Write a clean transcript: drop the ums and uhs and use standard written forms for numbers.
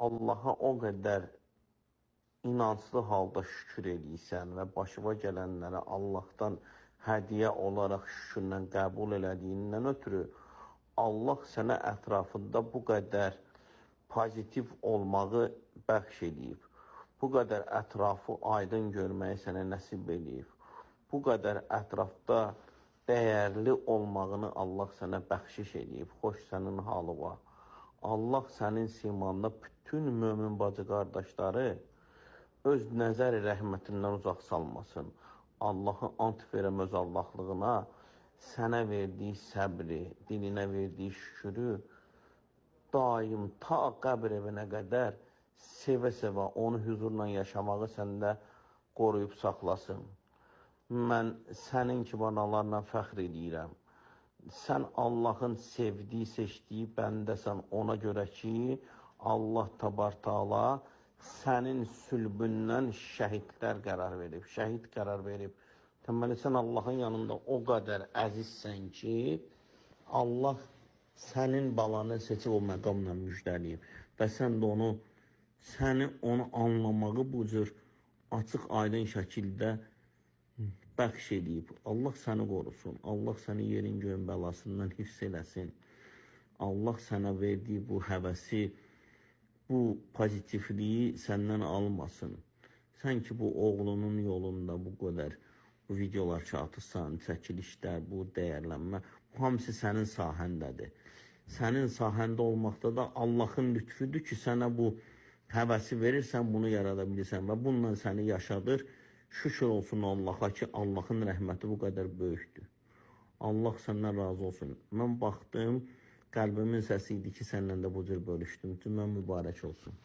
Allaha o qədər inanclı halda şükür eləyirsən və başıva gələnlərə Allahdan hədiyyə olaraq şükürlə qəbul elədiyindən ötürü Allah sənə ətrafında bu qədər pozitiv olmağı bəxş eləyib. Bu qədər ətrafı aydın görməyi sənə nəsib eləyib. Bu qədər ətrafda dəyərli olmağını Allah sənə bəxşiş eləyib. Xoş sənin halıva. Allah sənin simanda bütün mömin bacı qardaşları öz nəzər-i rəhmətindən uzaq salmasın. Allahı ant verəm öz Allahlığına, sənə verdiyi səbri, dilinə verdiyi şükürü daim ta qəbr evinə qədər sevə-sevə onu hüzurla yaşamağı səndə qoruyub saxlasın. Mən sənin kimi analarla fəxr eləyirəm. Sən Allahın sevdiyi, seçdiyi bəndəsən ona görə ki, Allah təbarək-təala sənin sülbündən şəhidlər qərar verib, şəhid qərar verib. Deməli, sən Allahın yanında o qədər əzizsən ki, Allah sənin balanı seçib o məqamla müjdələyib və sən də onu, səni onu anlamağı bu cür açıq, aydın şəkildə bəxş eləyib. Allah səni qorusun. Allah səni yerin göyün bəlasından hifz eləsin. Allah sənə verdiyi bu həvəsi, bu pozitivliyi səndən almasın. Sən ki bu oğlunun yolunda bu qədər bu videolar ki atırsan, çəkilişlər, bu dəyərlənmə, bu hamısı sənin sahəndədir. Sənin sahəndə olmaqda da Allahın lütfüdür ki, sənə bu həvəsi verirsən, bunu yarada bilirsən və bununla səni yaşadır. Şükür olsun Allaha ki, Allahın rəhməti bu qədər böyükdür. Allah səndən razı olsun. Mən baxdım, qəlbimin səsi idi ki, səninlə də bu cür bölüşdüm. Cümə mübarək olsun.